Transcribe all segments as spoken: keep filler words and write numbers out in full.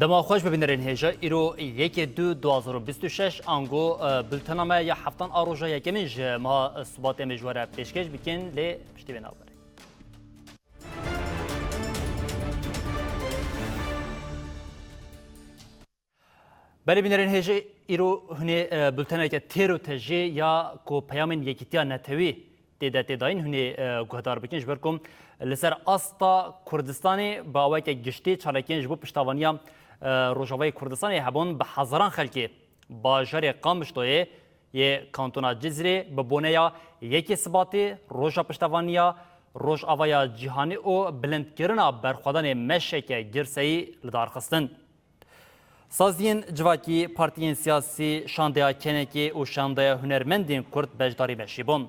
Dema xweş bibînerên hêja, îro yekê du du hazar û bîst û şeş, ango, e, bultena me ya heftan a roja yekemîn ji meha Sibatê em ê ji we re pêşkêş bikin, lê piştî vê navberê. Belê bînerên hêjê, îro hûnê, e, bulteneke têr û tejê ya ku peyamên Yekîtiya Netewî tê de tê dayîn hûnê, e, guhdar bikin, ji ber ku li ser asta Kurdistanê bi aweke giştî çalakiyên ji bo piştevaniya, e, Rojavayê Kurdistanê hebûn, bi hezaran xelkê bajarê Qamişloyê yê Kantona Cizrê bi boneya yekê Sibatê, roja piştevaniya Rojavaya Cîhanî û bilindkirina berxwedanê meşeke girseyî li dar xistin. Saziyên civakî, partiyên siyasî, şandeya kenekê û şandeya hunermendên Kurd beşdarî meşî bûn.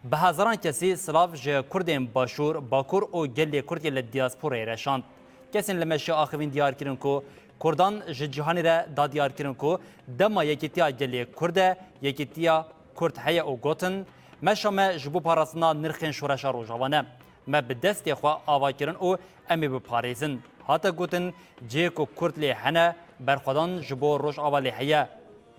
Bi hezaran kesî silav ji Kurdên Başûr, Bakur û gelê Kurd yê li diyasporayê re şand. Kesên li meşê axivîn diyar kirin ku Kurdan ji cîhanê re da diyar kirin ku dema yekîtiya gelê Kurd e, yekîtiya Kurd heye û gotin, meşa me ji bo parastina nirxên şoreşa Rojava ne. Me bi destê xwe ava kirin û em ê biparêzin. Hate gotin, cihê ku Kurd lê hene, berxwedan ji bo Rojava lê heye.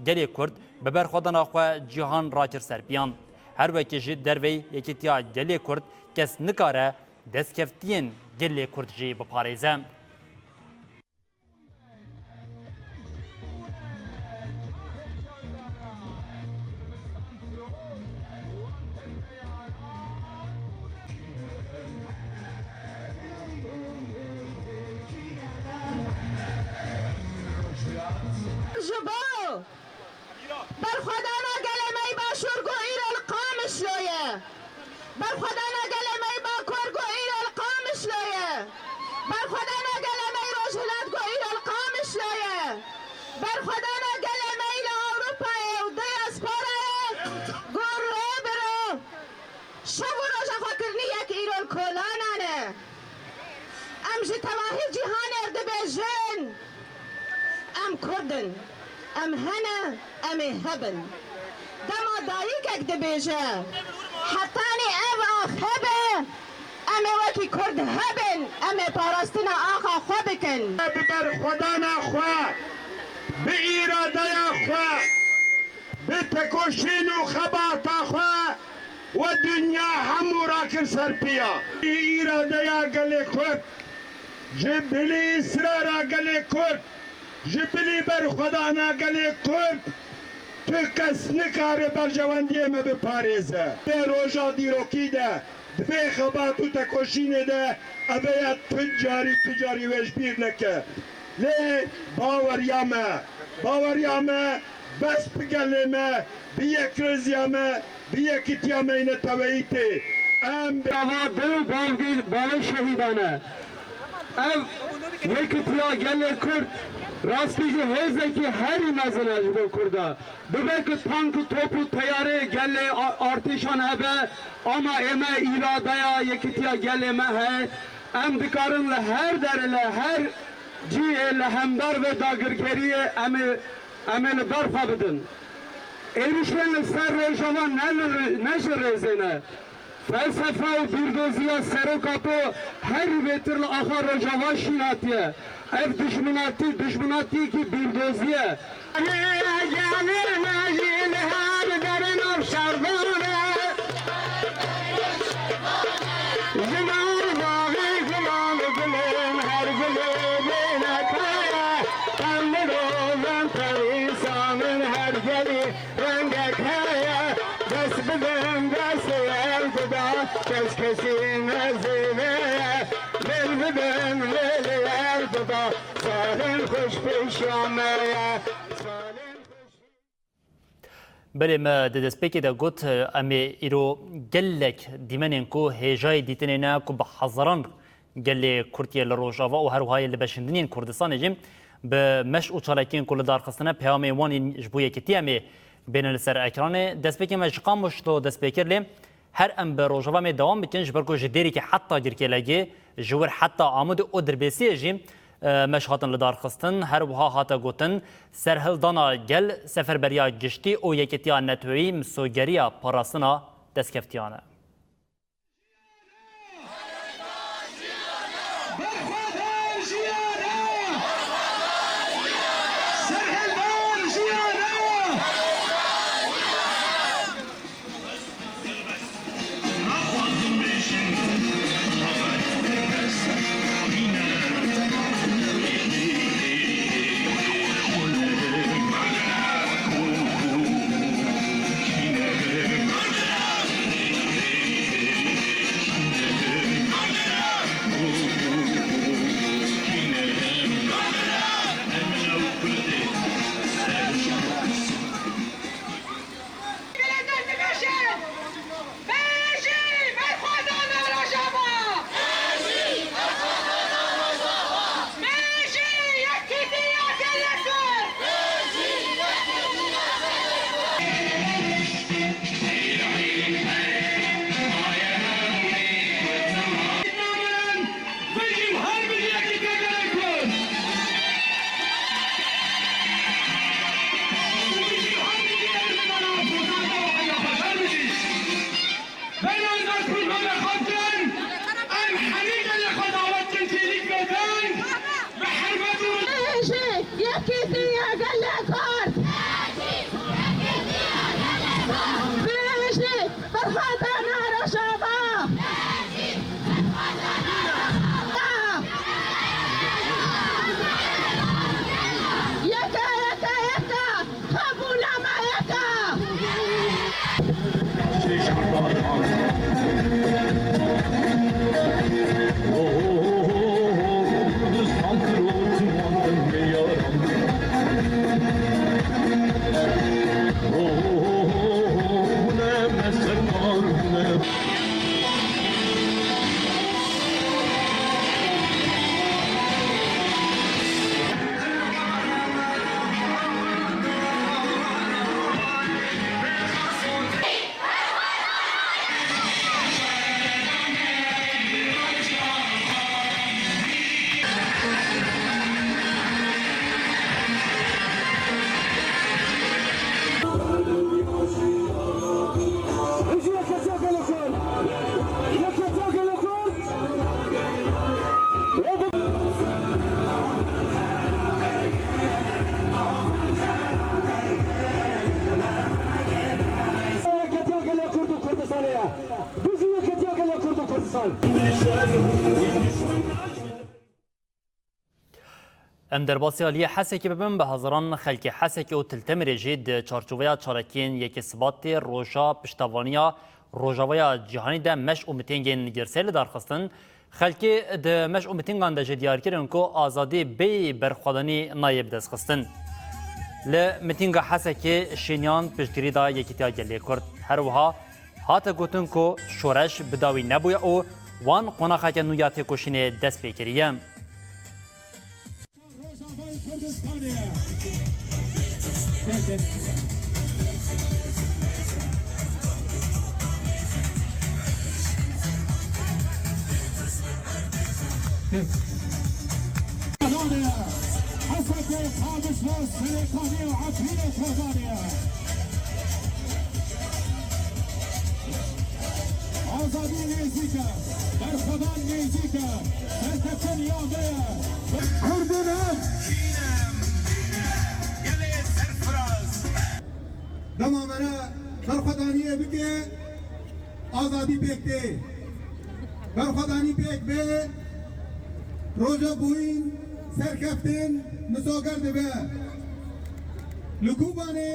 Gelê Kurd bi berxwedana xwe cîhan rakir ser piyan. Her wekî ji dervey yekîtiya gelê Kurd kes nikare destkeftiyên gelê Kurd jî biparêze. Ji bo berxwedana gelê me yê Başûr ku îro li Qamişlo ye. Berxwedana gelê me yê Bakur ku îro li Qamişlo ye. Berxwedana gelê me yê Rojhilat ku îro li Qamişlo ye. Berxwedana gelê me yê li Ewropayê û diyasporayê ku rê bi rê şev û roja xwe kirinî yek îro li kolanan e. Em ji tevahî cîhanê re dibêjin, em Kurd in, em hene, em ê hebin. Dema dayikek dibêje, hetanî ev ax hebe, em ê wekî Kurd hebin, em ê parastina axa xwe bikin. Bi berxwedana xwe, bi îradeya xwe, bi tekoşîn û xebata xwe, we dinya hemû rakir ser piya. Îradeya gelê Kurd, ji bilî israra gelê Kurd, ji bilî berxwedana gelê Kurd, tu kes nikare berjewendiyê me biparêze. Di roja dîrokî de, di vê xebat û tekoşînê de, ev ya tu carî, tu carî wê ji bîr neke. Lê baweriya me, baweriya me, bes bi gelê me, bi yekrêziya me, bi yekîtiya me yê neteweyî tê. Em bi Ava dil û bavgê, bavê şehîdan e. Ev yekîtiya gelê Kurd rastî jî hêzekî herî mezin e ji bo Kurda. Bibe ku tank û top û teyarê gelê a-, artêşan hebe, ama ê me îradeya yekîtiya gelê me heye. Em dikarin li her derê, li her cihê, li hember vê dagirkeriyê em ê, em ê li ber xwe bidin. Êrişên li ser Rojava ne li, ne ji rêzê ne. Felsefe û bîrdoziya serok Apo herî bêtir li axa Rojava şînatiye. Ev dijminatî, dijminatiyekî bîrdozî ye. Gelê me jî li her derê navşervan e. Ji nav bavê gulan gulên her gulê bêne kaya. Em mirovan perîsanin her gelî rengek heye. Dest bidin destê ev dida, kes kesî nezêve ye. Lêl bidin lêlê ev dida, salên xweş pêşiya me ye. Salên xweş. Belê, me di destpêkê de got, em ê îro gelek dîmenên ku hêjayê dîtinê ne, ku bi hezaran gelê Kurd yê li Rojava û her wiha yê li beşandinên Kurdistanê jî bi meş û çalakiyên ku li dar xistine, peyamên wan yên ji bo yekîtî em ê bêne li ser ekranê. Destpêkê me ji Qamişlo dest pê kir, lê her em bi Rojava em ê dewam bikin, ji ber ku ji Dêrikê heta Girkêlegê, ji wir heta Amûdê û Dirbêsiyê jî, e, meş hatin li dar xistin. Her wiha hate gotin, serhildana gel, seferberiya giştî û yekîtiya neteweyî misogeriya parastina destkeftiyan e. Berxwedana jiyana! Berxwedana Rojava! Yeke, yeke, yeke! Qebûlname yeke! Yeketiya gelê Kurd û Kurdistanê ye. Bijî yeketiya gelê Kurd û Kurdistan. Em derbasî aliyê Hesekê bibin, bi hezaran xelkê Hesekê û Til Temirê jî di çarçoveya çalakiyên yekê Sibatê roja piştevaniya Rojavaya Cîhanî de meş û mitîngên girsê li dar xistin. Xelkê di meş û mitîngan de jî diyar kirin ku azadî bêyî berxwedanî nayê bidestxistin. Li mitînga Hesekê şêniyan piştgirî da Yekîtiya Gelê Kurd. Her wiha hate gotin ku şoreş bi dawî nebûye û wan qonaxeke nû ya têkoşînê dest pê kiriye. Rojavayê Kurdistanê ye. Hesekê, Qamişlo, Serêkanî û Efrînê Kobanê ye. Azadî nêzîk e, berxwedan nêzîk e, serkeftin ya me ye. Kurdin ev. Gelê serfiraz. Dema mere berxwedaniyê bike, azadî pêk tê. Berxwedanî pêk bê, roja bûyîn, serkeftin, misoger dibe. Li Kobanê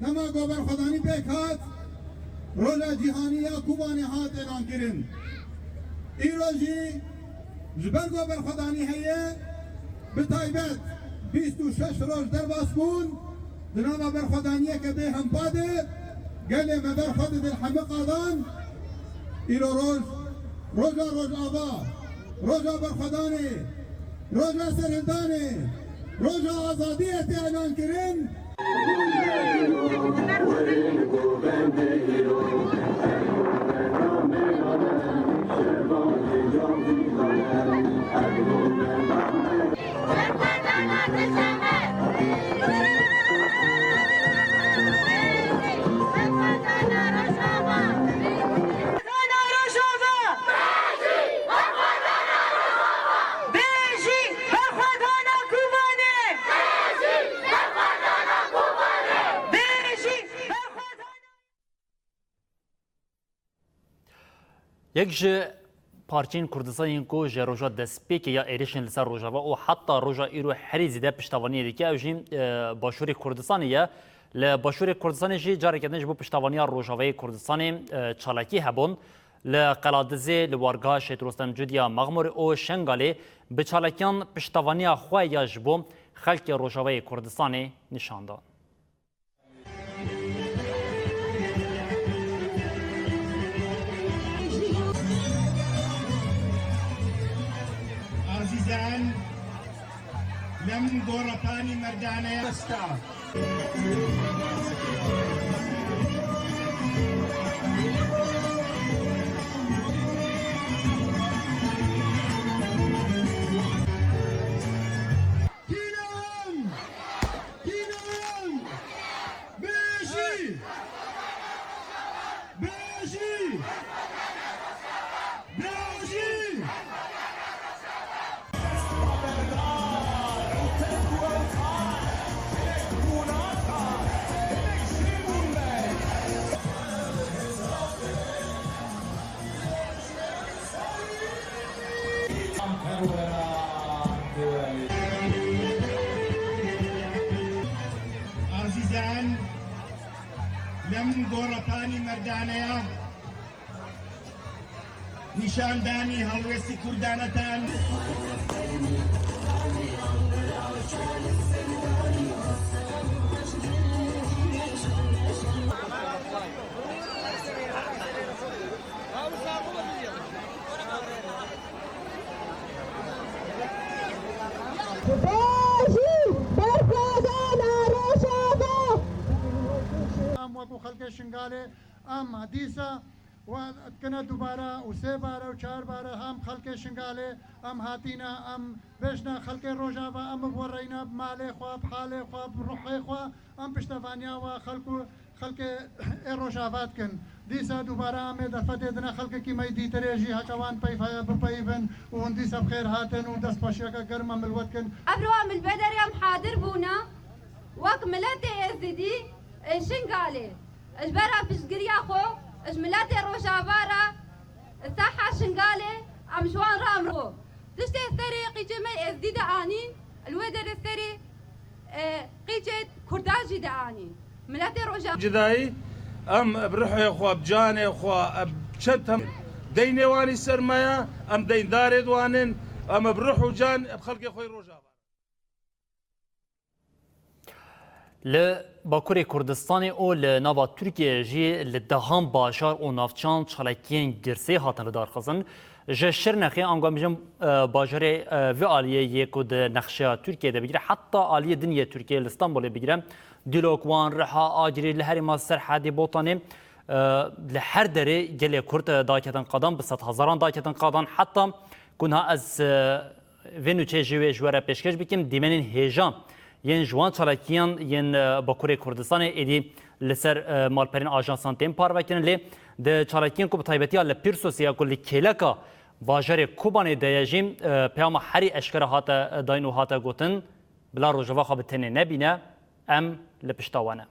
Dema ku berxwedanî pêk hat, roja cîhanî ya Kobanê hat elankirin. Îro jî ji ber ku berxwedanî heye, bi taybet bîst û şeş roj derbas bûn, di nava berxwedaniyeke bê hempa de gelê me ber xwe didin hemî qadan. Îro roj, roja Rojava, roja berxwedanê, roja serhildanê, roja azadiyê tê elankirin. Berxwedana Rojava! Bêjî berxwedana Kobanê! Bêjî berxwedana Yek ji parçeyên Kurdistanê yên ku ji roja destpêkê ya êrişên li ser Rojava û heta roja îro herî zêde piştevaniyê dike, ew jî, e, Başûrê Kurdistanê ye. Li Başûrê Kurdistanê jî careke din ji bo piştevaniya Rojavayê Kurdistanê, e, çalakî hebûn. Li Qeladizê, li wargeha Şehîd Rostem Cûdî ya Mexmûrê û Şengalê bi çalakiyan piştevaniya xwe ya ji bo xelkê Rojavayê Kurdistanê nîşan da. Azîzan, lem gorapanî merdane esta. Kînan! Kînan! Bêjî! Bêjî! Bêjî! Nîşandanî helwestî kurdanetên Ji bo jî berxwedana Rojava. Em wekû xelkê Şingalê em dîsa we dikine dubare û sê bare û çar bare em xelkê Şingalê em hatîne, em vêşne xelkê Rojava, em bi wereyne bi malê xwe, bi halê xwe, bi ruhê xwe, em piştevaniya we xelk û xelkê ê Rojava dikin. Dîsa dubare em ê derfetê dine xelkekî me yî dîtirê jî heke wan peyv heye bipeyivin û hûn dîsa bi xêr hatin û destxweşiyeke germ em li we dikin. Evroya min li Bederê em hadir bûne wek miletê Êzidî ê Şingalê. Ji ber piştgiriya xwe ji miletê Rojava re saha Şingalê em ji wan re em ro. Tiştê serê qîçê me Êzidî de anîn, li wê derê serê e, qîçê Kurdan jî dianî. Miletê Rojava. Cidayî, em bi ruhê xwe, bi canê xwe, bi çend tem deynê wanî ser me ye, em deyndarê di wan in, em bi ruh û can bi xelkê xwe yê Rojava. Li Bakurê Kurdistanê û li nava Tirkiyeyê jî li dehan bajar û navçeyan çalakiyên girsê hatin lidarxistin. Ji Şirnexê, ango em bêjin, e, bajarê, e, vê aliyê yê ku di nexşeya Tirkiyeyê de bigire, heta aliyê din yê Tirkiyeyê li Stenbolê bigire, Dîlok, Wan, Riha, Agirî, li herêma Serhedê, Botanê, e, li her derê gelê Kurd, e, daketin qadan, bi sedhezaran daketin qadan, heta ku niha ez, e, vê nûçeyê jî wê ji we re pêşkêş bikim, dîmenên hêja yên ji wan çalakiyan yên, e, Bakurê Kurdistanê êdî li ser, e, malperên ajansan tên parvekirin, lê di çalakiyên ku bi taybetiya li Pîrsosê ya ku li kêleka bajarê Kobanê de ye jî, e, peyama herî eşkere hate, e, dayîn û hate gotin, bila Rojava xwe bi tenê nebîne, em li pişta we ne.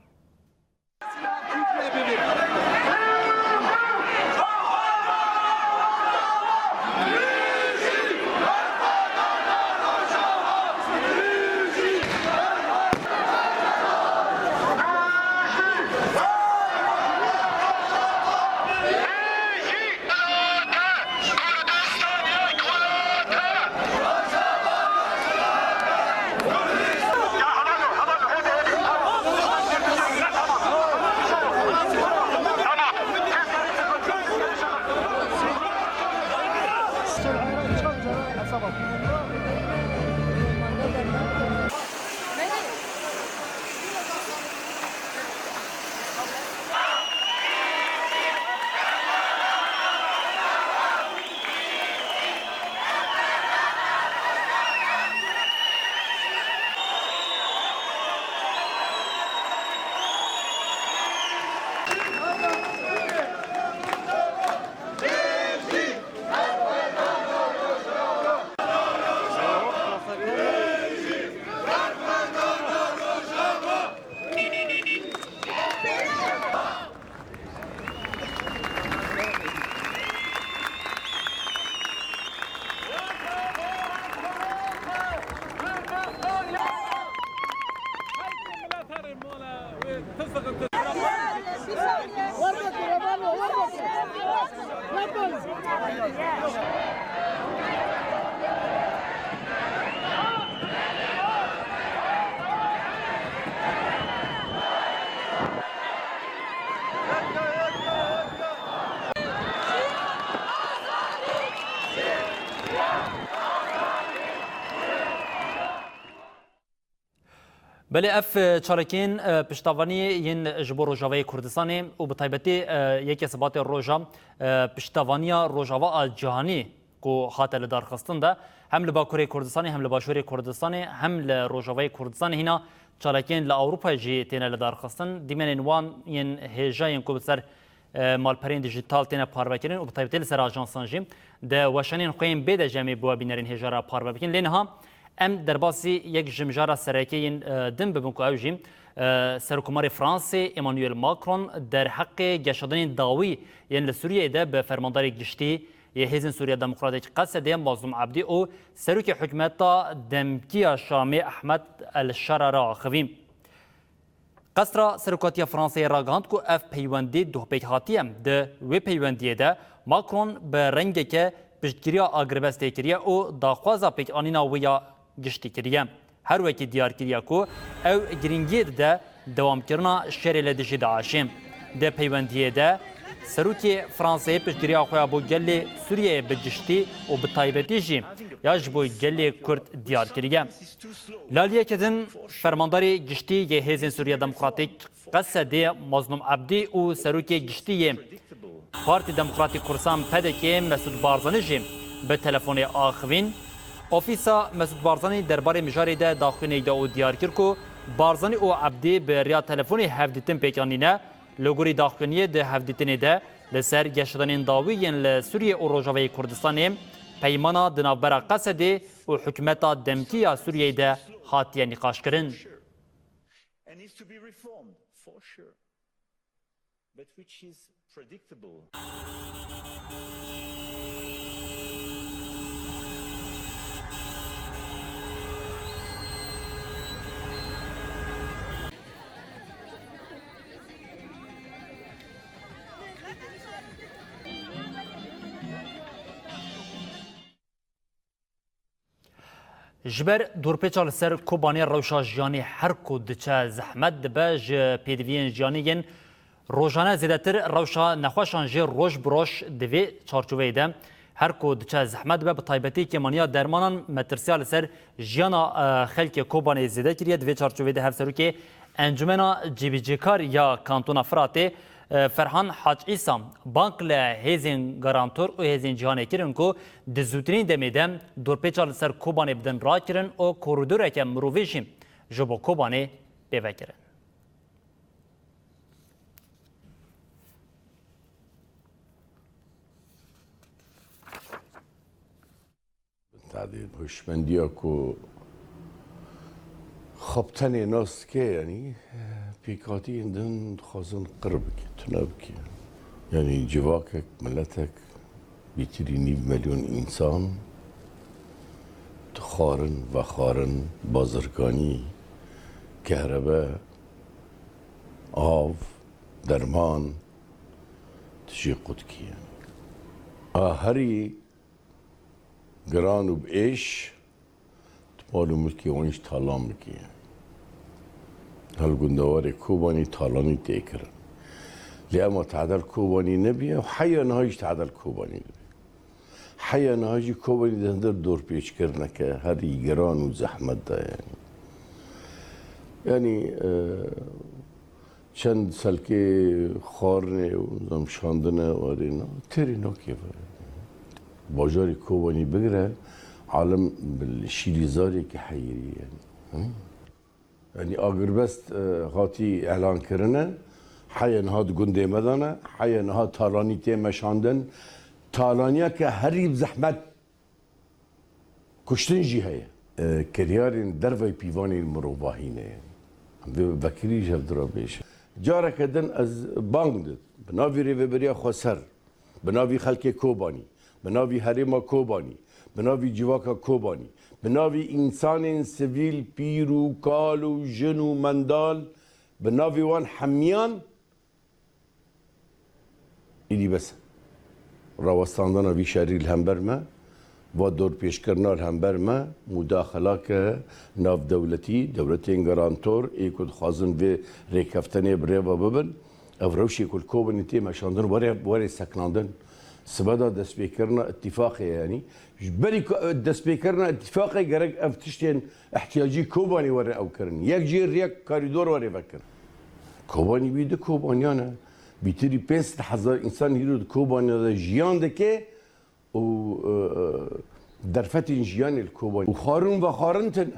Belê ev, e, çalakiyên, e, piştevaniyê yên ji bo Rojavayê Kurdistanê û bi taybetî, e, yekê Sibatê roja, e, piştevaniya Rojava a Cîhanî ku hate lidarxistin de, hem li Bakurê Kurdistanê, hem li Başûrê Kurdistanê, hem li Rojavayê Kurdistanê hîna çalakiyên li Ewropayê jî têne lidarxistin. Dîmenên wan yên hêja yên ku bi ser e, malperên dîjîtal têne parvekirin û bi taybetî li ser ajansan jî di weşanên xwe yên bê de jî em ê bi we bînerên hêja re parve bikin. Lê niha em derbasî yek ji mijara sereke yên, e, din bibin ku ew jî, e, Serokkomarê Fransê Emmanuel Macron derheqê geşedanên dawî yên li Sûriyeyê de bi Fermandarê Giştî yê Hêzên Sûriya Demokratîk, Qesedê, Mazlûm Ebdî û Serokê Hikûmeta Demkî ya Şamê Ehmed El Şara re axivî. Qesra Serokatiya Fransayê ragihand ku ev peywendî duhpêkhatiye. Di wê peywendiyê de Macron bi rengeke piştgiriya agirbestê kiriye û daxwaza pêkanîna wê ya giştî kiriye. Her wekî diyar kiriye ku ew girîngiyê dide dewamkirina şerê li dijî DAIŞê. Di peywendiyê de Serokê Fransayê piştgiriya xwe ya bo gelê Sûriyeyê bi giştî û bi taybetî jî ya ji bo gelê Kurd diyar kiriye. Li aliyekê din, fermandarê giştî yê Hêzên Sûriya Demokratîk, Qesedê, Mazlûm Ebdî û serokê giştî yê Partî Demokratîk Kurdistan, P D K, Mesûd Barzanî jî bi telefonê axivîn. Ofîsa Mesûd Barzanî derbarê mijarê de daxuyaniyek da û diyar kir ku Barzanî û Ebdî bi riya telefonê hevdîtin pêk anîne. Li gorî daxuyaniyê, di hevdîtinê de li ser geşedanên dawî yên li Sûriyê û Rojavayê Kurdistanê, peymana di navbera Qesedê û hikûmeta demkî ya Sûriyeyê de hatiye nîqaşkirin. And needs to be reformed, for sure, but which is predictable. Ji ber dorpêça li ser Kobanê rewşa jiyanê her ku diçe zehmet dibe, ji pêdiviyên jiyanê yên rojane zêdetir rewşa nexweşan jî roj bi roj di vê çarçoveyê de her ku diçe zehmet dibe, bi taybetî kêmaniya dermanan metirsiya li ser jiyana, e, xelkê Kobanê zêde kiriye. Di vê çarçoveyê de hevserokê Encûmena Cîbicîkar ya Kantona Firatê, e, Ferhan Hac Îsa, bang li hêzên garantor û hêzên cîhanê kirin ku di zûtirîn demê de dorpêça li ser Kobanê bidin rakirin û koridoreke mirovî jî ji bo Kobanê bê vekirin. Tadê hişmendiya ku xwe bi tenê nas dike, yanî pêkhatiyên din dixwazin qir bike, tune bike. Yanî civakek, miletek, bîtirî nîv milyon însan di xwarin, vexwarin, bazirganî, kehrebe, av, derman, tijî qut kiye. A herî giran û bi êş tu mal û milkê wan jî talan bike. Hel gundewarê Kobanî talanî tê kirin. Lê ema tehda li Kobanî nebiye, heya niha jî tehda li Kobanî dibe. Heya niha jî Kobanî di hundir dorpêçkirineke herî giran û zehmet de ye. Yanî, e, çend selkê xwarinê û nizam şandine warê na, têrê nakeve. Bajarê Kobanî bigire, alim bi şîlîzarê ki heyirî, yanî. Hı? Yanî agirbest, e, hatî elan kirine, heye niha di gundê me de ne, heye niha talanî tê meşandin. Talaniya ke herî bi zehmet kuştin jî heye. E, kiryarên dervey pîvanên mirovahî ne. Em vê vekirî ji hev dira bêjin. Careke din ez bang di, bi navî Rêveberiya Xweser, bi navî xelkê Kobanî, bi navî herêma Kobanî, bi navî civaka Kobanî, bi navî însanên sivîl, pîr û kal û jin û mendal, bi navê wan hemiyan, îdî bes e. Rawestandina vî şerî li hember me, va dorpêçkirina li hember me, mudaxilake navdewletî, dewletên garantor, ê ku dixwazin vê rêkeftinê bi rê ve bibin, ev rewşê ku li Kobanê tê meşandin were, were sekinandin. Sibe de destpêkirina îtîfaqê ye, yanî ji berî ku destpêkirina îtîfaqê gerek ev tiştên ihtiyacî Kobanê were ew kirin. Yek jê yek karîdor were vekirin. Kobanî wî di Kobaniyan e. Bîtirî pênc sed hezar însan hîro di Kobaniya de jiyan dike û, e, e, derfetên jiyanê li Kobanî. Û xwarin vexwarin tune.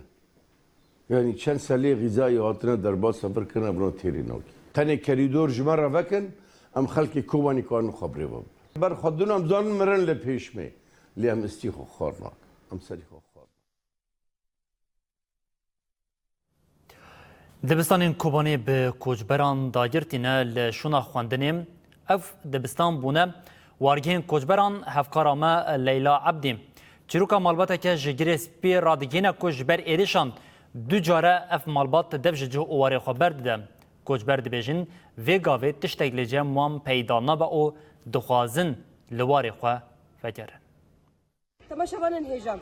Yanî çend selê xîzayî hatine derbas sefir kirine, bino têrê nakî. Tenê kerîdor ji me re vekin, em xelkê Kobanî karin xwe bi rê ve bibin. Ber xwe dûn em zanin mirin li pêş me. Lê em istî xwe xwar nakin. Em serî xwe xwar nakin. Dibistanên Kobanê bi koçberan dagirtî ne li şûna xwendinê. Ev dibistan bûne wargehên koçberan, hevkara me Leyla Ebdî. Çîroka malbateke ji Girê Spî radigihîne ku ji ber êrişan du care ev malbat dev ji cih û warê xwe berdide. Koçber dibêjin, vê gavê tiştek li cem wan peyda nabe û dixwazin li warê xwe vegerin. Temaşevanên hêja,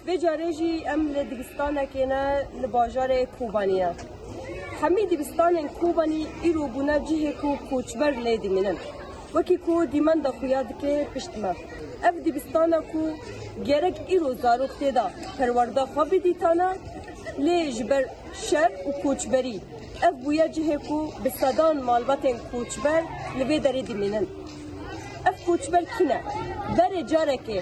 vê carê jî em li dibistanekê ne li bajarê Kobanî ye. Hemî dibistanên Kobanî îro bûne cihê ku koçber lê dimînin. Wekî ku dîmenda xuya dike pişt me. Ev dibistana ku gerek îro zarok tê de perwerda xwe bidîtane, lê ji ber şer û koçberî ev bûye cihê ku bi sedan malbatên koçber li vê derê dimînin. Ev koçber kî ne? Berê carekê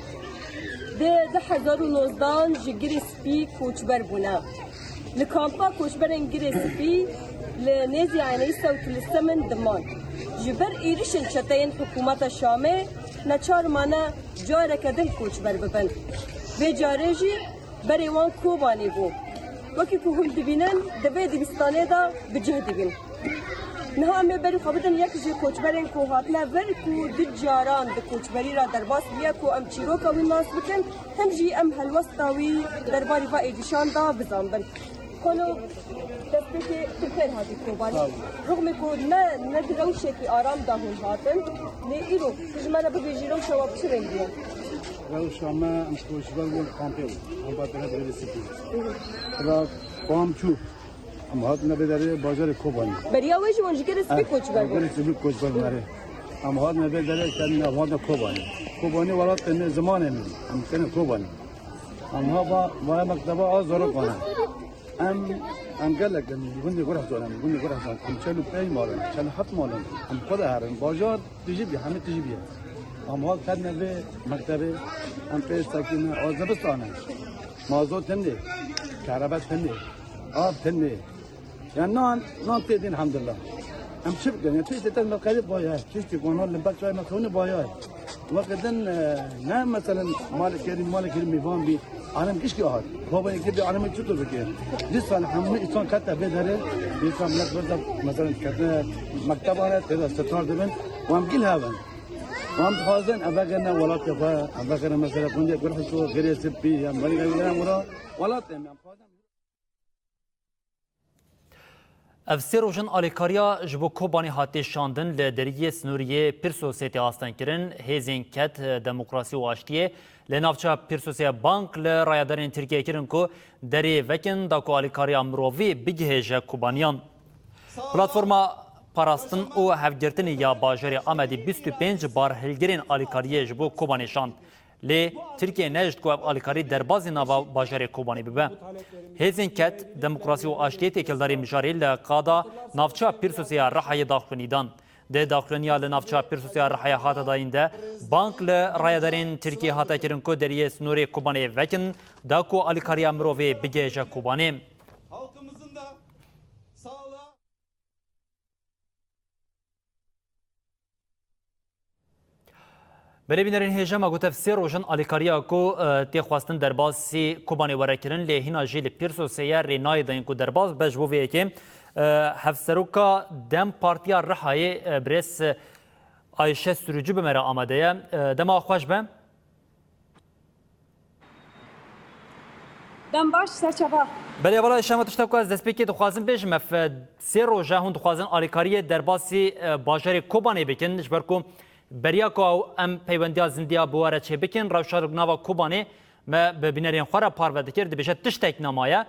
di du hezar û nozdehan ji Girê Spî koçber bûne. Li kampa koçberên Girê Spî li nêzî Enîse û Tilisemin diman. Ji ber êrişên çeteyên hikûmeta Şamê neçar mane careke din koçber bibin. Vê carê jî berê wan Kobanî bû. Wekî ku hûn dibînin, di vê dibistanê de bi cih dibîn. Niha em ê berî xwe bidin yek ji koçberên ku hatine vir ku du caran di koçberî re derbas bûye ku em çîroka wî nas bikin, hem jî em helwesta wî derbarî va êrîşan de bizanbin. Xwelo, destpêkê tu xêr hatî Kobanî. Sağ ol. Rixmê ku ne, ne di rewşekî aram de hûn hatin, lê îro tu ji me re bibêjî rewşa we bi çi rengî ye? Rewşa me, em koçber bûn, kampê bûn. Em ba tine bi Girê Spî. Ra bam çû. Em hatine vê derê bajarê Kobanî. Beriya wê jî hûn ji Girê Spî koçber bûn? Girê Spî koçber bûn, erê. Em hatine vê derê, ketine, em hatine Kobanî. Kobanî welatê me, zimanê me. Em têne Kobanî. Em ha va, vaya mekteba a zarokan e. Em, em gelek in, gundê Gurhezan in, gundê Gurhezan. Em çel û pênc mal in, çel û heft mal in. Em xwe de herin. Bajar tijî bî, hemî tijî bî. Em hat ketine vê mektebê, em pê sekîne, a zivistane. Mazot tindê, kerebe tindê, av tindê. Yani nan, nan tê din, elhamdülillah. Em çi bikin? Yani tiştê te me qerîb vaya, tiştê ku nan li ber çay me xewne vaya. Weke din, e, ne meselen malê kerî, malê kerî mêvan bî, alim gişkî hat. Baba yekê bî, alim çi tu bike? Dîsan hemû insan kete vê derê, dîsan millet berda, meselen, ketine mektebane, tê de sitar dibin, û em gil hev in. Û em dixwazin, ev vegere welatê xwe, ev vegere mesela gundê Gurhiso, Girê Spî, em were, em were welatê me, em dixwazin. Ev sê roj in alîkariya ji bo Kobanê hatiye şandin li deriyê sînorê yê Pîrsosê tê astengkirin. Hêzên Ked, Demokrasî û Aştiyê li navça Pîrsosê bang li rayedarên Tirkiyê kirin ku derê vekin da ku alîkariya mirovî bigihêje Kobaniyan. Platforma Parastin û Hevgirtinê ya bajarê Amedê bîst û pênc barhilgirên alîkariyê ji bo Kobanê şand. Lê Tirkiye nehişt ku ev alîkarî derbazî nava bajarê Kobanê bibe. Hêzên Ked, Demokrasî û Aştiyê têkildarî mijarê li qada navça Pîrsosê ya Rihayê daxuyanî dan. Di daxuyaniya li navça Pîrsosê ya Rihayê hate dayîn de bang li rayedarên Tirkiyê hate kirin ku deriyê sînorê Kobanê vekin, da ku alîkariya mirovê bigihêje Kobanê. Belê bînerên hêja, me got ev sê roj in alîkariya ku, e, tê xwestin derbasî Kobanê were kirin, lê hîna jî li Pîrsosê ye, rê nayê dayîn ku derbas bibe. Ji bo vê yekê, e, Hevseroka DEM Partiya Rihayê, e, birêz, e, Ayşe Sürücü bi me re amade ye. E, dema xweş be. Dem baş, serçava. Belê, wela, Şema, tişta ku ez destpêkê dixwazim bêjim, ev, e, sê roj e hûn dixwazin alîkariyê derbasî, e, bajarê Kobanê bikin, ji ber ku beriya ku ew em peywendiya zindiya bi we re çêbikin, rewşa nava Kobanê me bi bînerên xwe re parve dikir, dibêje tiştek nemaye.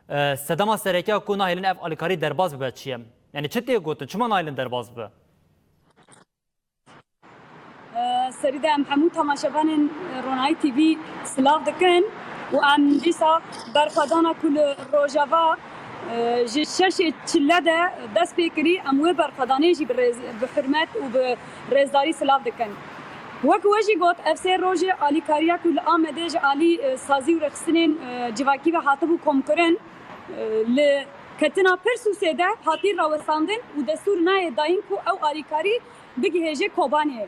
E, sedema sereke ku nahêlin ev alîkarî derbas bibe çi ye? Yani çi tê gotin? Çima nahêlin derbas bibe? Serî de em hemû temaşevanên Ronahî T V silav dikin û em dîsa berxwedana ku li Rojava, e, ji şeşê çile de dest pê kirî, em wê berxwedanê jî bi rêz, bi hurmet û bi rêzdarî silav dikin. Wek we jî got, ev sê rojê alîkariya ku li Amedê ji alî, e, sazî û rêxistinên, e, civakî ve hatibû komkirin, e, li ketina Pirsûsê de hatî rawestandin û destûr nayê dayîn ku ew alîkarî bigihêje Kobanê.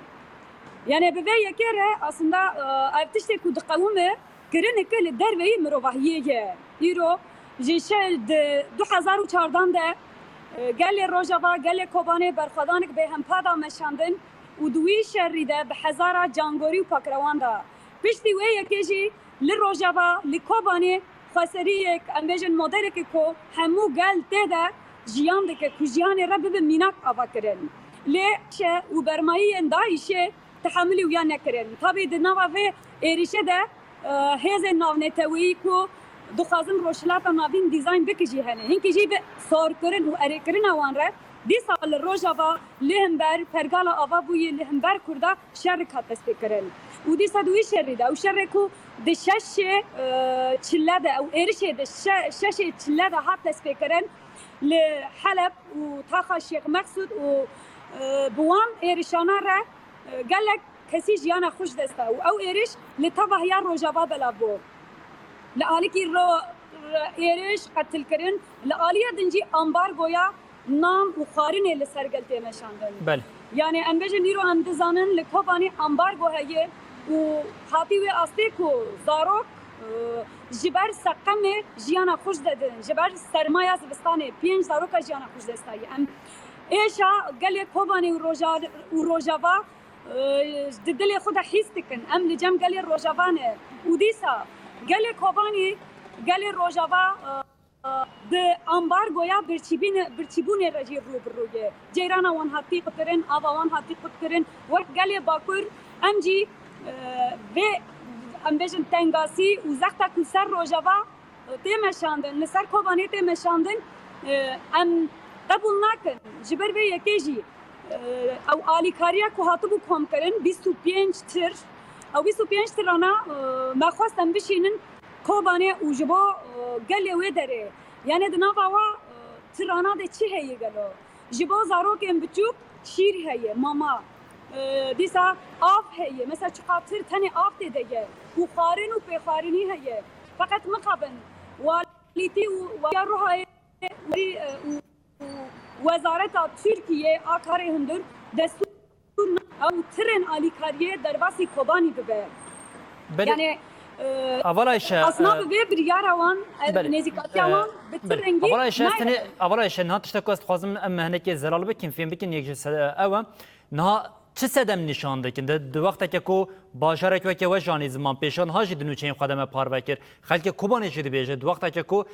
Yani bi vê yekê re aslında, e, ev tiştê ku diqewime kirineke li derveyî mirovahiyê ye. Îro ji şer di du hezar û çardan de, e, gelê Rojava, gelê Kobanê berxwedanek bêhempa da meşandin û di wî şerî de bi hezara cangorî û pakrewan da. Piştî wê yekê jî li Rojava, li Kobanê xweseriyek, em bêjin modeleke ku hemû gel tê de jiyan dike ku jiyanê re bibe mînak ava kirin. Lê şe û bermayiyên DAIŞê tehamilî wiya nekirin. Tabî di nava vê êrişê de, e, hêzên navneteweyî ku dixwazin Rojhilata Navîn dîzayn bike jî hene. Hinkî jî bi sorkirin û erêkirina wan re dîsa li Rojava li himber pergala ava bûyî, li himber Kurda şerik hat destpêkirin. Û dîsa di wî şerî de, ew şerê ku di şeşê, e, çile de, ew êrişê di şe-, şeşê çile de hat destpêkirin, li Heleb û taxa Şêx Meqsûd û, e, bi wan êrişana re, e, gelek kesî jiyana xwe ji dest da û ew êriş li tevahiya Rojava belav bû. Li alîkî ro-, êriş, qetilkirin, li aliya din jî ambargoya nan û xwarinê li ser gel tê meşandin. Belê. Yani em bêjin îro em dizanin li Kobanê ambargo heye û hatî wê astê ku zarok, e, ji ber seqemê jiyana xwe ji dest didin. Ji ber sermaya zivistanê pênc zaroka jiyana xwe ji dest daye. Em êşa gelê Kobanê û Roja-, û Rojava, e, di dilê xwe de hîs dikin. Em li cem gelê Rojava ne. Û dîsa gelê Kobanê, gelê Rojava, e, di ambargoya birçîbîne-, birçîbûnê re jî rû bi rû ye. Ceyrana wan hatî qutkirin, ava wan hatî qutkirin. Wek gelê Bakur em jî, e, vê, em bêjin tengasî û zexta ku ser Rojava, e, tê meşandin, li ser Kobanê tê meşandin, e, em qebûl nakin. Ji ber vê yekê jî, e, ew alîkariya ku hatibû komkirin, bîst û pênc tir, ew bîst û pênc tirana, e, me xwest em bişînin Kobanê û ji bo, e, gelê wê derê. Yani di nava wa, e, tirana de çi heye gelo? Ji bo zarokên biçûk şîr heye, mama. E, dîsa av heye. Mesela çiqatir tenê av tê de ye. Û xwarin û pêxwarinî heye. Feqet mixabin, walîtî û ya ruhayê, e, û, û wezareta Tirkiyê a karê hundir destûr ew tirên alîkariyê derbasî Kobanî bibe. Belê. Yani, e, Aval Ayşe, asna e, bi vê biryara wan, e, belê. Nêzîkatiya, e, wan bi tir, belê, rengî Aval Ayşe, nayê. Tenê, Aval Ayşe, niha tiştek ku ez dixwazim em hinekê zelal bikin, fêm bikin, yek ji se-, ew e. Niha çi sedem nîşan dikin? Di, di wexteke ku bajarek weke Wejanî Ziman pêşa niha jî di nûçeyên xwe de me parve kir. Xelkê Kobanê jî dibêje, di wexteke ku,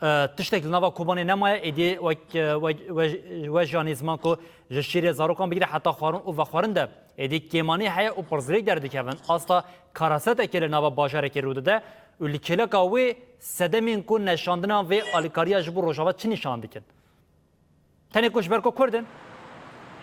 e, tiştek li nava Kobanê nemaye, êdî wek, e, we-, we-, Wejanî Ziman ku ji şîrê zarokan bigire heta xwarin û vexwarin de êdî kêmanî heye û pirsgirêk derdikevin. Asta karasetekê li nava bajarekê rû dide û li kêleka wê sedemên ku neşandina vê alîkariya ji bo Rojava çi nîşan dikin? Tenê ku ji ber ku Kurd in.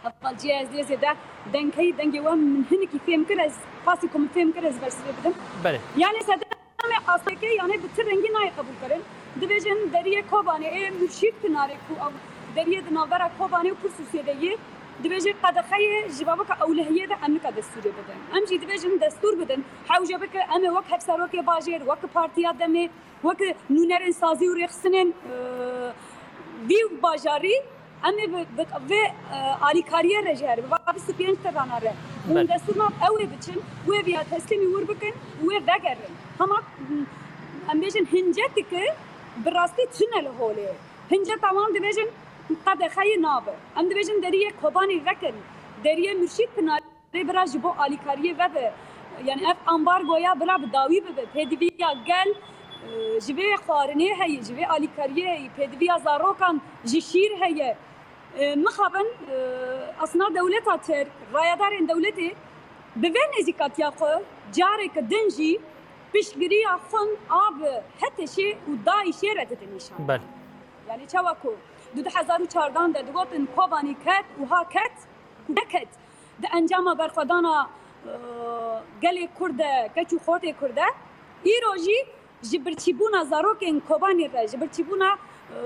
Hevalciya ez lê zêde dengkeyî dengê we min hinekî fêm kir, ez qasî ku min fêm kir ez bersivê bidim. Belê. Yani sedemê astekê yani bi ti rengî nayê qebûl kirin. Dibêjin deriyê Kobanê ê Murşîd Pinarê ku ew deriyê di navbera Kobanê û Pirsûsê de yê. Dibêje qedexeyê ji babeka ewlehiyê de em nika destûrê bidin. Em jî dibêjin destûr bidin. Hewce bike em ê wek hevserokê bajêr, wek partiya demê, wek nûnerên sazî û rêxistinên, e, vî bajarî em ê bi, bi vê, e, alîkariyê re jî herin, bi va bîst û pênc tirana re. Hûn, belê, destûr nav ew ê biçin, wê viya teslîmî wir bikin, wê vegerin. Hema, em bêjin hincetike bi rastî tune li holê. Hinceta wan dibêjin qedexeyê nabe. Em dibêjin deriyê Kobanê vekin, deriyê Murşîd Pinarê Rê bira ji bo alîkariyê vebe. Yani ev ambargoya bira bi dawî bibe. Pêdiviya gel, e, ji vê xwarinê heye, ji vê alîkariyê heye. Pêdiviya zarokan ji şîr heye. E, mixabin, e, asna dewleta Tirk, rayedarên dewletê bi vê nêzîkatiya xwe careke din jî piştgiriya xwe a bi HTŞ'ê û DAIŞ'ê re didin nîşan. Belê. Yani çawa ku di du hezar û çardan de digotin Kobanî ket û ha ket û neket, di encama berxwedana, e, gelê Kurd de, keç û xortê Kurd de, îro jî ji birçîbûna zarokên Kobanê re, ji birçîbûna, e,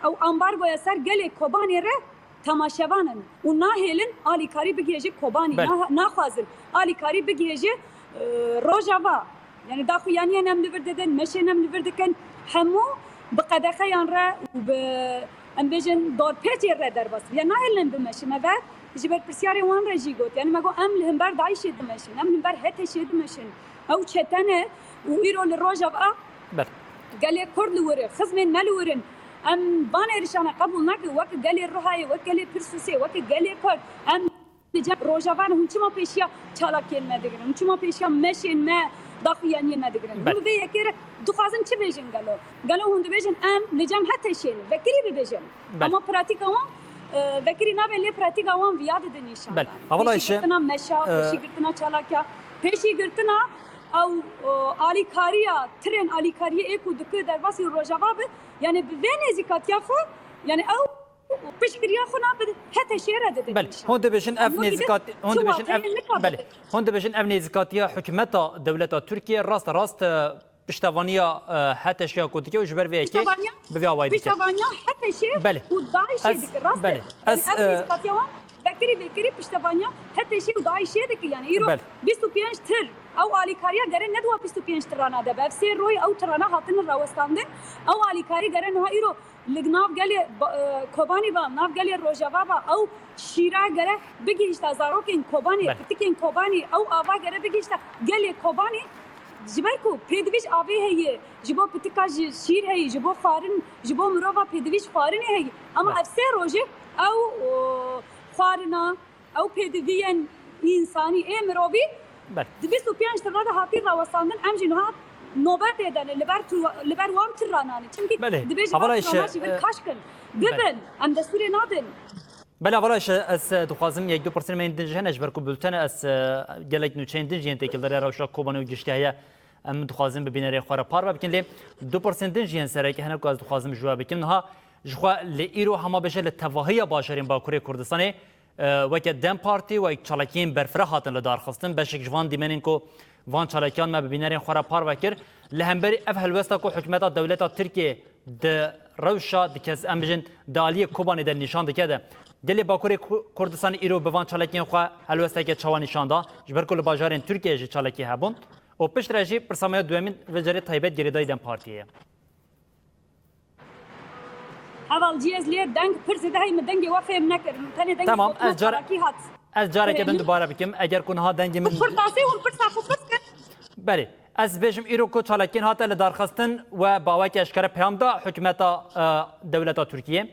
ew ambargoya ser gelê Kobanê re temaşevan in û nahêlin alîkarî bigihêje Kobanî, belê, nah-, naxwazin alîkarî bigihêje, e, Rojava. Yani daxuyaniyan em li vir didin, meşên em li vir dikin, hemû bi qedexeyan re û bi, em bêjin, dorpêçê re derbas. Ya nahêlin bimeşin. Me ve ji berpirsyarê wan re jî got. Yani me got, em li hember DAIŞ'ê dimeşin, em li hember HTŞ'ê dimeşin. Ew çete ne û îro li Rojava, belê, gelê Kurd li wir e, xizmên me li wir in. Em van êrişane qebûl nakin, wek gelê Rihayê, wek gelê Pirsûsê, wek gelê Kurd. Em cem Rojava ne, hûn çima pêşiya çalakiyên me digirin? Hûn çima pêşiya meşên me, daxuyaniyên me digirin? Hûn Belê. Bi vê yekê re dixwazin çi bêjin gelo? Gelo hûn dibêjin em li cem HTŞ'ê ne? Vekirî bibêjin. Belê. Ama pratîka wan, e, vekirî nabe, lê pratîka wan viya didin nîşan. Belê. Hevala Ayşe, Pêşîgirtina meşa, e, pêşîgirtina çalaka, pêşîgirtina ew, e, alîkariya, tirên alîkariyê ê ku dike derbasî Rojava bi, yani bi vê nêzîkatiya xwe, yani ew piştgiriya xwe na bi HTŞ'ê re didin Belê. Nîşan. Hûn dibêjin ev Hûn dibêjin nêzîkati-, hûn çi dibêjin ev, wateyên li ka Belê. Bidin. Hûn dibêjin ev nêzîkatiya hikûmeta dewleta Tirkiye rast rast, e, piştevaniya, e, HTŞ'ê ku dike û ji ber vê yekê Piştevaniya, bi vê awayî dike. Piştevaniya HTŞ'ê Belê. Û DAIŞ'ê Ez, dike, rast e. Belê. Yani Ez, ev e, nêzîkatiya wan vekirî vekirî piştevaniya HTŞ'ê û DAIŞ'ê dike, yani îro Belê. bîst û pênc tir ew alîkariya gere neduwa bîst û pênc tirana de be. Ev sê royê ew tirana hatine rawestandin. Ew alîkarî gere niha îro li nav gelê ba-, e, Kobanî ba, nav gelê Rojava ba, ew şîra gere bigihişta zarokên Kobanê, Belê. Pitikên Kobanê, ew ava gere bigihişta gelê Kobanê. Ji ber ku pêdivîj avê heye, ji bo pitika ji şîr heye, ji bo xwarin, ji bo mirova pêdivîj xwarinê heye. Ama Belê. Ev sê rojê ew, o, xwarina, ew pêdiviyên însanî ê mirovî Belê. Di bîst û pênc tirna de hatî rawestandin, em jî niha nobetê de ne, li ber tu-, li ber wan tirana ne. Çimkî Belê. Dibêjin Hevala ev Ayşe, tirana jî vir e, kaş kin. Bibin, Belê. Em destûrê nadin. Belê, hevala Ayşe, ez, e, dixwazim yek du pirsên me yên din jî hene, ji ber ku bultene ez, e, gelek nûçeyên din jî yên têkildarî rewşa Kobanê û giştî heye. Em dixwazin bi bînerên xwe re parve bikin, lê du pirsên din jî yên sereke hene ku ez dixwazim ji we bikim. Niha ji xwe li îro hema bêje li tevahiya bajarên Bakurê Kurdistanê, e, weke DEM Partî û wek çalakiyên berfireh hatin li dar xistin. Beşek ji van dîmenên ku van çalakiyan me bi bînerên xwe re parve kir. Li hemberî ev helwesta ku hikûmeta dewleta Tirkiyê di rewşa, di kes, em bijin, di aliyê Kobanê de nîşan dike de, gelê Bakurê Ku-, Kurdistanê îro bi van çalakiyên xwe helwesteke çawa nîşan da? Ji ber ku li bajarên Tirkiyeyê jî çalakî hebûn. Û piştre jî pirsa me ya duyemîn vê carê taybet girêdayî DEM Partiyê ye. Heval cî, ez lê deng pir zêde hey, min dengê we fêm nekir. Min tenê dengê Tamam, gotina ez car-, çalakî hat. Ez careke din Fêmî? Dubare bikim. Eger ku niha dengê min Kurtasî hûn pirsa xwe pirs kin. Belê. Ez bêjim îro ku çalakiyên hate li darxistin we bi awayekî eşkere peyam da hikûmeta, e, dewleta Tirkiyê.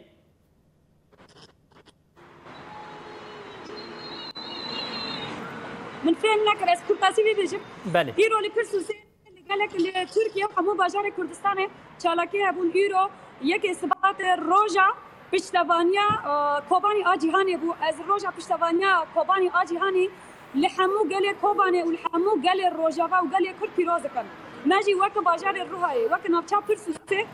Min fêm nekir, ez kurtasî vê bêjim. Belê. Îro li Pirsûsê, li gelek, li Tirkiye û hemû bajarê Kurdistanê çalakî hebûn. Îro yekê Sibatê roja piştevaniya, e, Kobanî a Cîhanê bû. Ez roja piştevaniya Kobanî a Cîhanî li hemû gelê Kobanê û li hemû gelê Rojava û gelê Kurd pîroz dikim. Me jî weke bajarê Rihayê, weke navça Pirsûsê,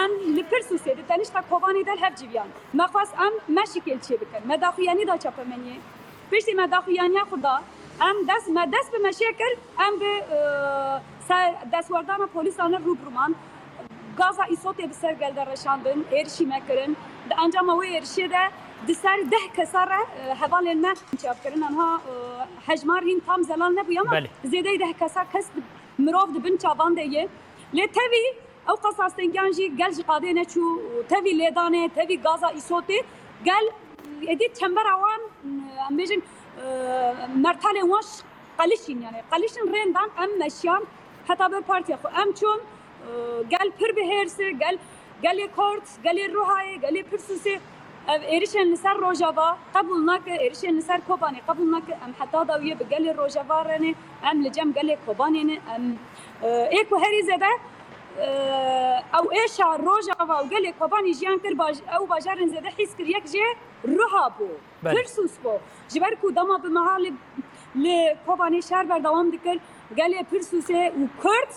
em li Pirsûsê di tenişta Kobanê de li hev civiyan. Me xwest em me şikêl çêbikin. Me daxuyanî da çapemeniyê. Piştî me daxuyaniya xwe da, em dest, me dest bi meşê kir, em bi, e, ser destwerdana polîsan re rû bi rû man. Gaza îsotê bi ser gel de reşandin, êrişî me kirin. Di encama wê êrişê de di ser deh kesa re, e, hevalên me çav kirin. Anha, e, hejmar hîn tam zelal nebûye ama Belê. Zêdeyî deh kesa kes di, mirov di bin çavan de ye. Lê tevî ew qas astengiyan jî gel ji qadê neçû, tevî lêdanê, tevî gaza îsotê, gel êdî çembera wan, em bêjin, e, mertalên wan ş-, qelişîn, yani qelişîn rêndan em meşiyan heta ber partiya xwe. Em çûn, e, gel pir bi hêrs e, gel, gelê Kord, gelê Rihayê, gelê Pirsûsê, ev êrişên li ser Rojava qebûl nake, êrişên li ser Kobanê qebûl nake. Em heta dawiyê bi gelê Rojava re ne, em li cem gelê Kobanê ne, em, e, ê ku herî zêde, e, ew êşa Rojava û gelê Kobanê jiyan kir, baj-, ew bajarên zêde hîs kir, yek jê Riha bû, Belê. Pirsûs bû. Ji ber ku dema bi meha li, li Kobanê şer berdewam dikir, gelê Pirsûsê û Kurd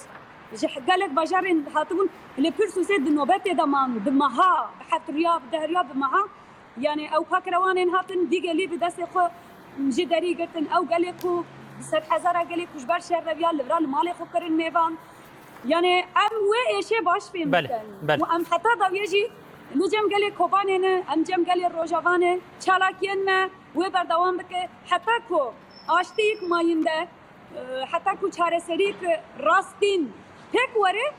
ji gelek bajarên hatibûn, li Pirsûsê di nobetê de man, bi meha, bi heft riya, bi deh riya, bi meha. Yani ew pakrewanên hatin dîgelî bi destê xwe ji derî girtin. Ew gelê ku bi sedhezara gelê ku ji ber şer reviya li vira li malê xwe kirin mêvan. Yani em wê êşê baş fêm Belê, bikin. Belê. Û em heta dawiyê jî li cem gelê Kobanê ne, em cem gelê Rojava ne, çalakiyên me wê berdewam bike. Heta ku aştiyek mayînde, e, heta ku çareseriyek rastîn pêk were,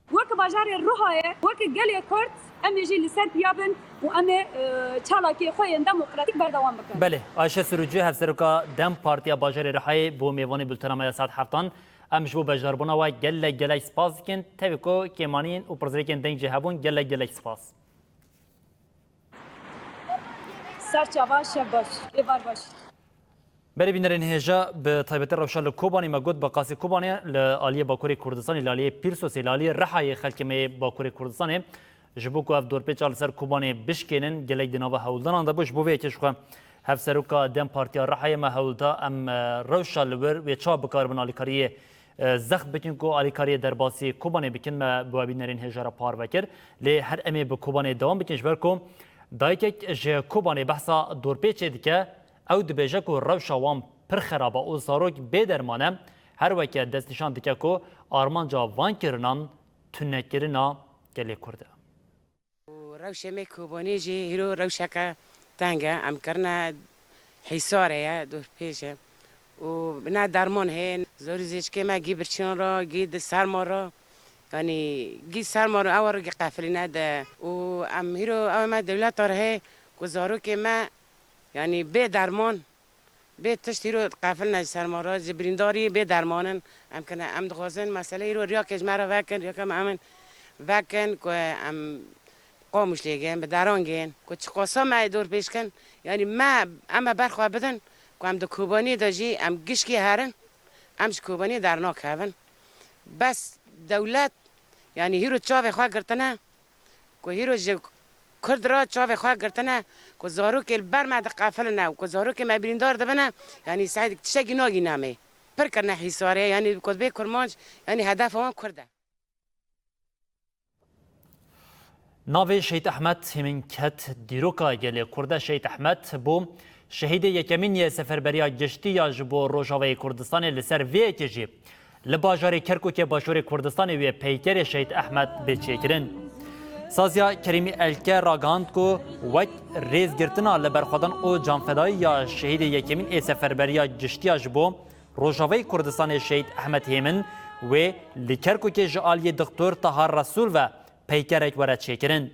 weke bajarê Rihayê, weke gelê Kurd, em ê jî li ser piya bin û em ê, e, çalakiyê xwe yên demokratîk berdewam bikin. Belê, Ayşe Sirûcî, hevseroka DEM Partiya bajarê Rihayê, bû mêvanê bultena me ya saet heftan. Em ji bo beşdarbûna we gelek gelek spas dikin. Tevî ku kêmaniyên û pirsgirêkên deng jî hebûn, gelek gelek spas. Ser çava, şev baş, êvar baş. Berê bînerên hêja, bi taybetî rewşa li Kobanê, me got bi qasî Kobanê li aliyê Bakurê Kurdistanê, li aliyê Pîrsosê, li aliyê Rihayê xelkê me yê Bakurê Kurdistanê ji bo ku ev dorpêça li ser Kobanê bişkênin, gelek di nava hewldanan de bû. Ji bo vê yekê jixwe hevseroka dem Partiya Rihayê me hewl da em, e, rewşa li wir wê çawa bikaribin alîkariyê, e, zext bikin ku alîkariyê derbasî Kobanê bikin, me bi we bînerên hêja re parve kir. Lê her em ê bi Kobanê dewam bikin, ji ber ku dayikek ji Kobanê behsa dorpêçê dike, ew dibêje ku rewşa wan pir xerab e û zarok bê derman e, her weke destnîşan dike ku armanca van kirinan tunekirina gelê Kurd e. Û rewşê me Kobanê jî hîro rewşeke teng e. Em kirine hîsarê ye, dorpêç e. Û ne derman heye, zorî zêçikê me gî birçiyan re, gî di serma re. Yanî gî serma re, ew re gî qefilîne de. Û em hîro ew me dewleta re heye ku zarokê me, yanî bê derman, bê tişt hîro qefilne ji serma re, ji birîndarî bê derman in. Em kine, em dixwazin mesele hîro riyakê ji me re vekin, riyakê me em in vekin ku em Qamişlê gên, bi deran gên, ku çiqasa me ê dorpêç kin, yanî me, em ê berxwe bidin, ku em di Kobanî de jî em gişkî herin, em ji Kobanî dernakevin. Bes dewlet, yanî hîro çavê xwe girtine, ku hîro ji Kurd re çavê xwe girtine, ku zarokê li ber me diqefiline û ku zarokê me birîndar dibine, yanî sehîd tiştekî nagîne me. Pir kirine hîsarê, yanî ku bê kurmanc, yanî hedefa wan Kurd e. Navê Şehîd Ehmed Hêmin ket dîroka gelê Kurd e. Şehîd Ehmed bû şehîdê yekemîn yê Seferberiya Giştî ya ji bo Rojavayê Kurdistanê. Li ser vê yekê jî li bajarê Kerkûkê Başûrê Kurdistanê wê peykerê Şehîd Ehmed bê çêkirin. Saziya Kerîmî Elke ragihand ku wek rêzgirtina li berxwedan û canfedayî ya şehîdê yekemîn ê Seferberiya Giştî ya ji bo Rojavayê Kurdistanê Şehîd Ehmed Hêmin wê li Kerkûkê ji aliyê Dixtor Taha Resûl ve peykerek were çêkirin.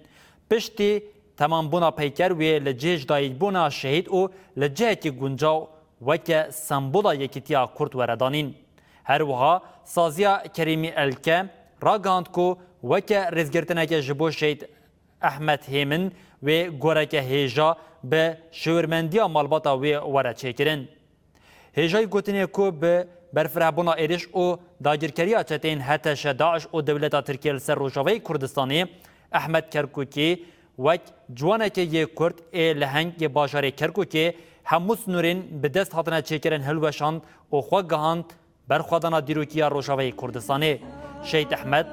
Piştî temambûna peyker wê li cihê ji dayikbûna şehîd û li cihekî guncaw weke sembola yekîtiya Kurd were danîn. Her wiha saziya Kerîmî Elke ragihand ku weke rêzgirtineke ji bo Şehîd Ehmed Hêmin wê goreke hêja bi şêwirmendiya malbata wê were çêkirin. Hêjayî gotinê ku bi berfirehbûna êrîş û dagirkeriya çeteyên H T Ş, DAIŞ û dewleta Tirkiye li ser Rojavayê Kurdistanê, Ehmed Kerkûkî wek ciwanekê yê Kurd ê leheng yê bajarê Kerkûkê hemû sinûrên bi dest hatine çêkirin hilweşand û xwe gihand berxwedana dîrokî ya Rojavayê Kurdistanê. Şehîd Ehmed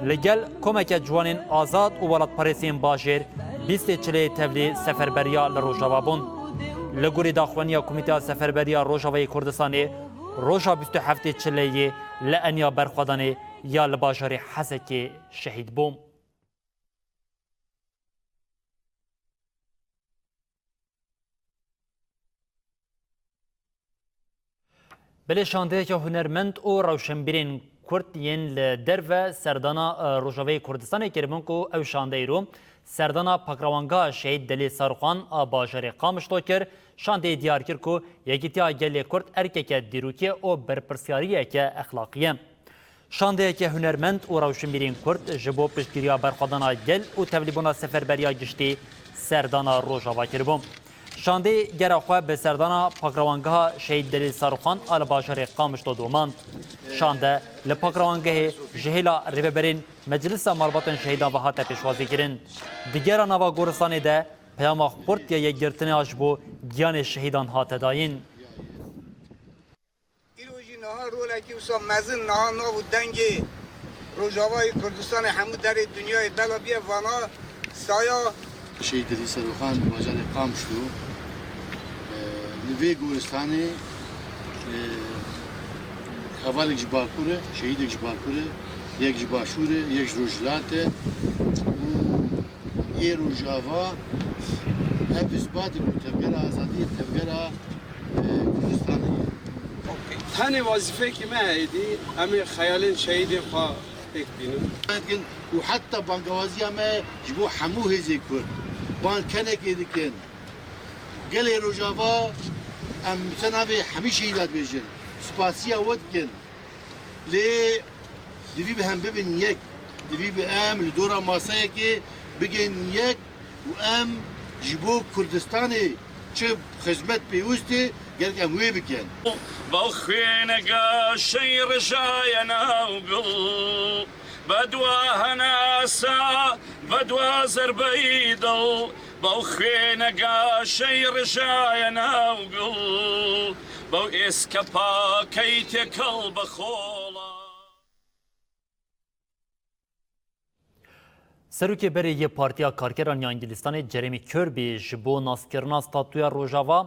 li gel komeke ciwanên azad û welatparêzên bajêr bîstê Çileyê tevlî seferberiya li Rojava bûn. Li gorî daxuyaniya Komîteya Seferberiya Rojavayê Kurdistanê, roja bîst û heftê Çileyê li eniya berxwedanê ya li bajarê Hesekê şehîd bû. Belê şandeyeke hunermend û rewşenbîrên Kurd yên li derve serdana, e, Rojavayê Kurdistanê kiribûn ku ew şande îro serdana Pakrewangeha Şehîd Delîl Sarxan a bajarê Qamişlo kir. Şandeyê diyar kir ku Yekîtiya Gelê Kurd erkeke dîrokî ye û berpirsyariyeke exlaqî ye. Şandeyeke hunermend û rewşenbîrên Kurd ji bo piştgiriya berxwedana gel û tevlîbûna Seferberiya Giştî serdana Rojava kiribû. Şandeyê gera xwe bi serdana Pakrewangeha Şehîd Delîl Sarxan a li bajarê Qamişlo domand. Şande li Pakrewangehê ji hêla rêveberên Meclisa Malbatên Şehîdan ve hate pêşwazîkirin. Di gera nava goristanê de peyama xurt ya yekgirtinê a ji bo giyanê şehîdan hate dayîn. Îro jî niha rolekî wisa mezin niha nav û dengê Rojavayê Kurdistanê hemû derê dinyayê bela bîye vana saya. Şehîd Delîl Sarxan bajarê Qamişlo, e, li vê goristanê, e, hevalek ji Bakur e, şehîdek ji Bakur e, yek ji Başûr e, yek ji Rojhilat e û ê Rojava ev isbat e ku tevgera azadiyê tevgera, e, Kurdistanê ye. Tenê wazîfeyekî me heye dî, em ê xeyalên şehîdên xwe pêk bînin. Dikin û heta bangewaziya me ji bo hemû hêzên Kurd. Ban kenekê dikin. Gelê Rojava em bi te navê hemî şehîda dibêjin. Spasiya we dikin. Lê divî bi em bibin yek. Divî bi em li dora maseyekê bigên yek û em ji bo Kurdistanê çi xizmet pêwist e, Gerek em wê bikin. بەو خوێنە گاشەی ڕژایە ناو گوڵ، بە دوا هەناسە، بە دوا زەربەی دڵ، بەو خوێنە گاشەی ڕژایە ناو گوڵ، بەو ئێسکە پاکەی تێکەڵ بە خۆڵە. Serokê berê yê Partiya Karkeran ya Îngilîstanê Jeremy Corbyn ji bo naskirina statûya Rojava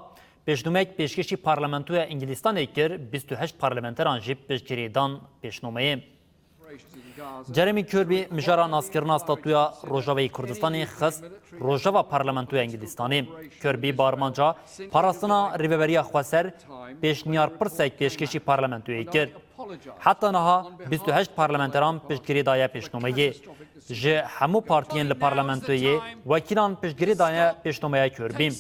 pêşnûmek pêşkêşî Parlamentoya Îngilîstanê kir, bîst û heşt parlamenteran jî piştgirêdan pêşnûmeyê. Jeremy Corbyn mijara naskirina statûya Rojavayê Kurdistanê xist rojava Parlamentoya Îngilîstanê. Corbyn bi armanca parastina rêveberiya xweser pêşniyarpirsek pêşkêşî Parlamentoyê kir. Heta niha bîst û heşt parlamenteran piştgirî daye pêşnûmeyê. Ji hemû partiyên li parlamentoyê wekîlan piştgirî daye pêşnûmeya Corbyn.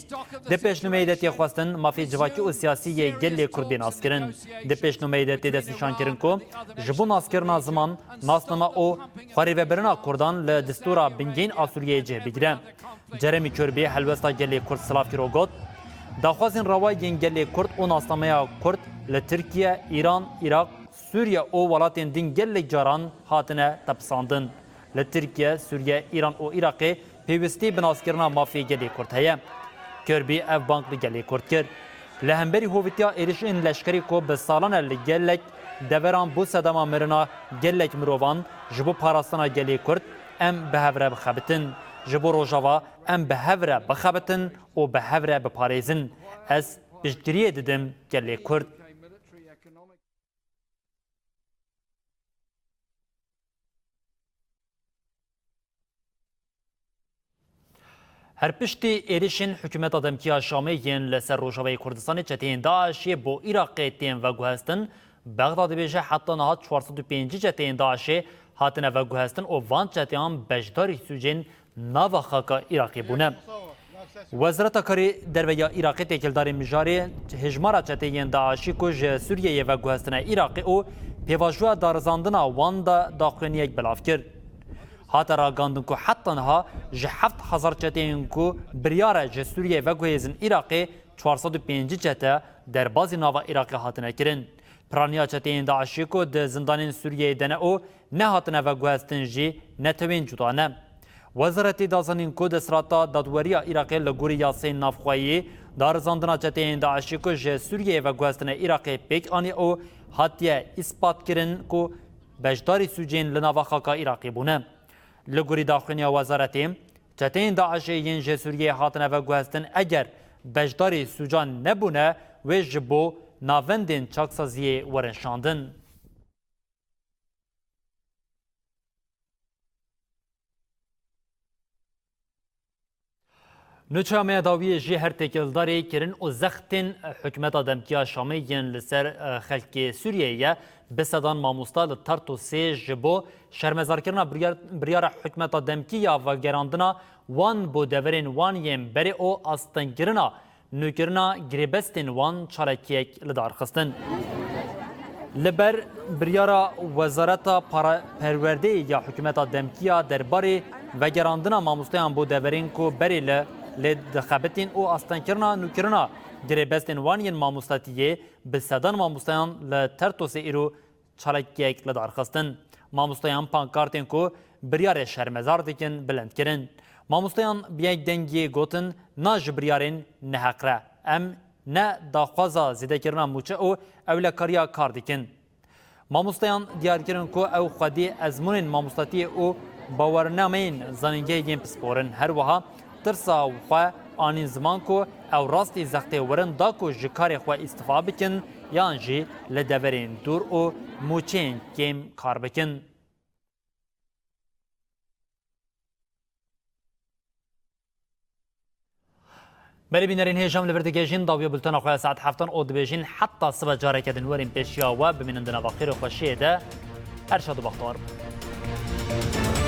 Di pêşnûmeyê de tê xwestin mafê civakî û siyasî yê gelê Kurd bê naskirin. Di pêşnûmeyê de tê destnîşankirin ku ji bo naskirina ziman, nasnama û xwerêvebirina Kurdan li destûra bingehîn a Sûriyeyê cih bigire. Jeremy Corbyn helwesta gelê Kurd silav kir û got, daxwazên rewa yên gelê Kurd û nasnameya Kurd li Tirkiye, Îran, Iraq, Sûriye û welatên din gelek caran hatine tepisandin. Li Tirkiye, Sûriye, Îran û Iraqê pêwîstî bi naskirina mafê gelê Kurd heye. Corbyn ev bang li gelê Kurd kir. Li hemberî hovîtiya êrişên leşkerî ku bi salan e li gelek deveran bû sedema mirina gelek mirovan, ji bo parastina gelê Kurd em bi hev re bixebitin. Ji bo Rojava em bi hev re bixebitin û bi hev re biparêzin. Ez piştgiriyê didim gelê Kurd. Her piştî êrişên hikûmeta demkî ya Şamê yên li ser Rojavayê Kurdistanê çeteyên DAIŞê bo Iraqê tên veguhestin, Bexda dibêje heta niha çar sed û pêncî çeteyên DAIŞê hatine veguhestin û van çeteyan beşdarî sûcên nava xaka Iraqê bûne. Wezareta Karê Derve ya Iraqê têkildarî mijarê hêjmara çeteyên DAIŞî ku ji Sûriyeyê veguhestine Iraqê û pêvajoya darizandina wan de daxuyaniyek belav kir. Hate ragandin ku heta niha ji heft hezar çeteyên ku biryar e ji Sûriyeyê veguhêzin Iraqê, çar sed û pêncî çete derbazî nava Iraqê hatine kirin. Piraniya çeteyên DAIŞê ku di zindanên Sûriyeyê de ne û nehatine veguhestin jî netewên cuda ne. Wezaretê da zanîn ku desthilata dadweriya Iraqê li gorî yasayên navxweyî darizandina çeteyên DAIŞê ku ji Sûriyeyê veguhestine Iraqê pêk anî û hatiye îspat kirin ku beşdarî sûcên li nava xaka Iraqê bûne. Li gorî daxuyaniya wezaretê, çeteyên DAIŞê yên ji Sûriyeyê hatine veguhestin eger beşdarî sûcan nebûne, wê ji bo navendên çaksaziyê werin şandin. Nûçeya me ya dawiyê jî her têkildarî kirin û zextên hikûmeta demkî ya Şamê yên li ser, e, xelkê Sûriyeyê ye. Bi sedan mamosta li Tartosê ji bo şermezarkirina biryar-, biryara hikûmeta demkî ya vegerandina wan bo deverên wan yên berê û astengkirina nûkirina girêbestên wan çalakiyek li dar xistin. Li ber biryara Wezareta Para-, Perwerdeyê ya Hikûmeta Demkî ya derbarê vegerandina mamosteyan bo deverên ku berê li lê dixebitîn û astengkirina nûkirina girêbestên wan yên mamostatiyê, bi sedan mamosteyan li Tertosê îro çalakiyek li dar xistin. Mamosteyan pankartên ku biryarê şermezar dikin bilind kirin. Mamosteyan bi yek dengiyê gotin, na ji biryarên neheq re. Em ne daxwaza zêdekirina mûçe û ewlekariya kar dikin. Mamosteyan diyar kirin ku ew xwedî ezmûnên mamostatiyê û bawernameyên zanîngehê yên pispor in. Her wiha tirsa xwe anîn ziman ku ew rastî zextê werin da ku ji karê xwe îstifa bikin yan jî li deverên dûr û mûçeyên kêm kar bikin. Belê bînerên hêja, em li vir digihîjin dawiya bultena xwe ya saet heftan û dibêjin heta sibe careke din werin pêşiya we, bimînin di nava xêr û xweşiyê de. Her şad û bextewar bin.